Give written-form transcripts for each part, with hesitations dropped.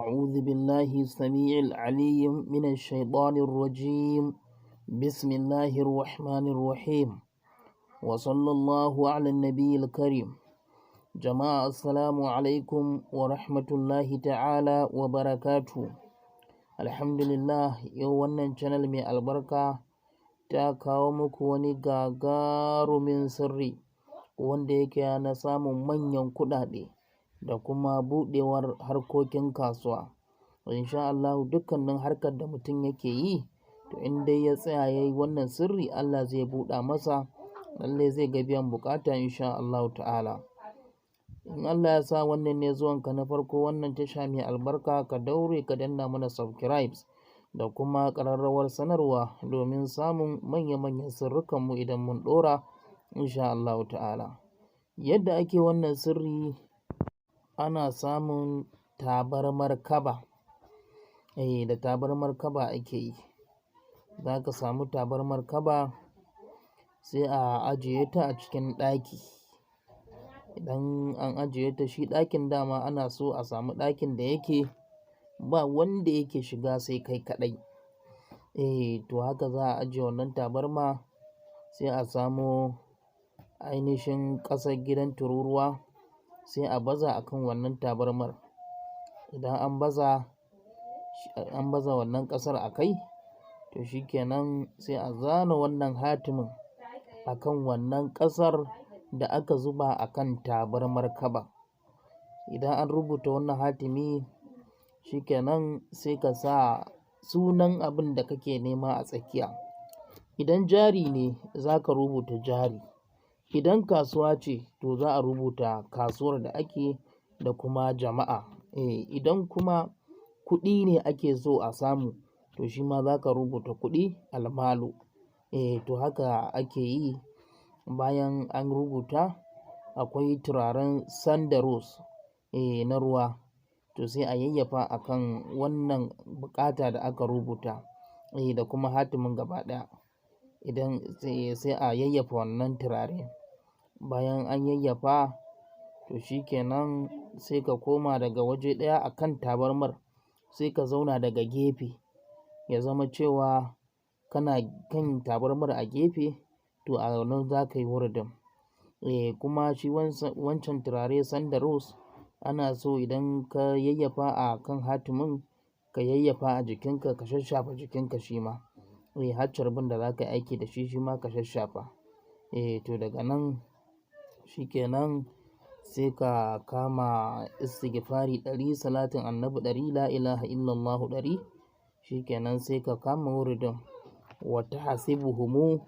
أعوذ بالله السميع العليم من الشيطان الرجيم. بسم الله الرحمن الرحيم، وصلى الله على النبي الكريم. جماعة، السلام عليكم ورحمة الله تعالى وبركاته. الحمد لله، yau wannan channel mai albarka ta kawo muku wani gagarumin sirri wanda yake na samun manyan kuɗaɗe da kuma buɗewar harkokin kasuwa. Insha Allahu, dukkanin harkar da mutum yake yi, to in dai ya tsaya ya yi wannan sirri, Allah zai buɗa masa, lallai zai ga biyan buƙata, insha Allahu ta'ala. In Allah ya sa wannan ne zuwanka na farko wannan tasha mai albarka, ka daure ka danna mana subscribe da kuma ƙararrawar sanarwa domin samun manya-manyan sirrikanmu idan mun ɗora, insha Allahu ta'ala. Yadda ake wannan sirri, ana samun tabarmar kaba. Eh, da tabarmar kaba ake yi. Za ka samu tabarmar kaba, sai a ajiye ta a cikin ɗaki. Idan an ajiye ta, shi ɗakin dama ana so a samu ɗakin da yake ba wanda yake shiga sai kai kaɗai. Eh, to haka za a ajiye wannan tabarma, sai a samo ainihin ƙasar gidan tururuwa, sai a baza a kan wannan tabarmar. Idan an baza wannan ƙasar a kai, to shi kenan, sai a zana wannan hatimin a kan wannan ƙasar da aka zuba a kan tabarmar kaba. Idan an rubuta wannan hatimi, shi kenan, sai ka sa sunan abin da kake nema a tsakiya. Idan jari ne, za ka rubuta jari. Idan kasuwa ce, to za a rubuta kasuwar da ake da kuma jama'a. Eh, idan kuma kuɗi ne ake so a samu, to shi ma za ka rubuta kuɗi, almalu. Eh, to haka ake yi. Bayan an rubuta, akwai turaren sandalwood, eh, na ruwa, to sai a yayyafa a kan wannan buƙata da aka rubuta, eh, da kuma hatimin gaba ɗaya. Idan sai a yayyafa wannan turare. Bayan an yayyafa, to shi kenan, sai ka koma daga waje ɗaya a kan tabarmar, sai ka zauna daga gefe. Ya zama cewa kana kan tabarmar a gefe, to a nan za ka yi wuridin. Eh, kuma shi wancan turare sandalwood, ana so idan ka yayyafa a kan hatimin, ka yayyafa a jikinka, ka shashafa jikinka shi ma. Eh, har carbin da za ka yi aiki da shi, shi ma ka shashafa. Eh, to daga nan shi kenan, sai ka kama istigfari 100, salatin annabi 100, la ilaha illallahu 100. Shi kenan, sai ka kama wuridin. Wa tahsibuhum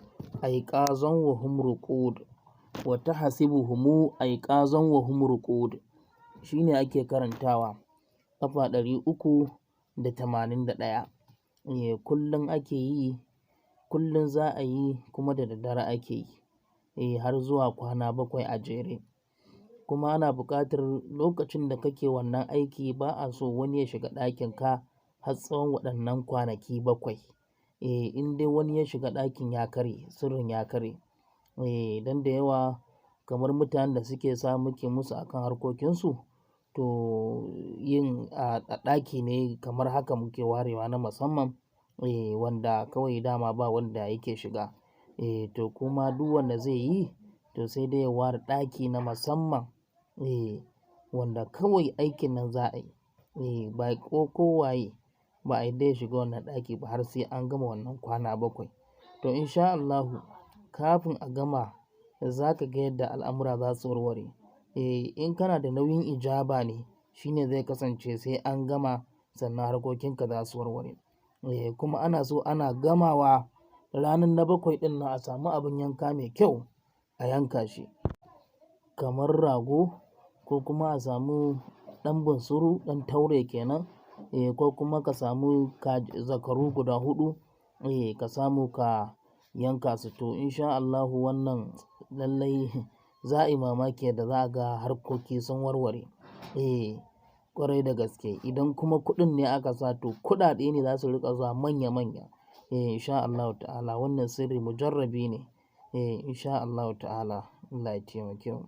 aiqazan wa hum ruqud. Wa tahsibuhum aiqazan wa hum ruqud. Shi ne ake karantawa ƙafa 381. Eh, kullum ake yi, kullum za a yi, kuma da daddare ake yi. Eh, har zuwa kwana 7 a jere. Kuma ana buƙatar lokacin da kake wannan aiki, ba a so wani ya shiga ɗakin ka har tsawon waɗannan kwanaki 7. Eh, in dai wani ya shiga ɗakin, ya karye, sirrin ya karye. Eh, don da yawa kamar mutanen da suke sa muke musu akan harkokinsu, to yin a ɗaki ne kamar haka muke warewa na musamman, eh, wanda kawai dama ba wanda yake shiga. Eh, to kuma duk wanda zai yi, to sai dai ya ware ɗaki na musamman, eh, wanda kawai aikin nan za a yi. Eh, ba ko waye ba a yadda ya shiga wannan ɗaki ba har sai an gama wannan kwana 7. To in sha Allahu, kafin a gama, za ka ga yadda al'amura za su warware. Eh, in kana da nauyin ijaba ne, shine zai kasance sai an gama sannan harkokinka za su warware. Eh, kuma ana so ana gamawa ranar na bakwai ɗin nan, a samu abin yanka mai kyau a yanka shi kamar rago, ko kuma a samu ɗan bunsuru, ɗan taure kenan, eh, ko kuma ka samu zakaru guda huɗu, eh, ka samu ka yanka su. To in sha Allahu, wannan lallai za a yi mamaki yadda za a ga harkoki sun warware. Eh, ƙwarai da gaske. Idan kuma kuɗin ne aka sa, to kuɗaɗe ne za su riƙa zuwa manya manya. Eh, in sha Allahu ta'ala, wannan sirri mujarrabi ne. Eh, in sha Allahu ta'ala, Allah ya taimake mu.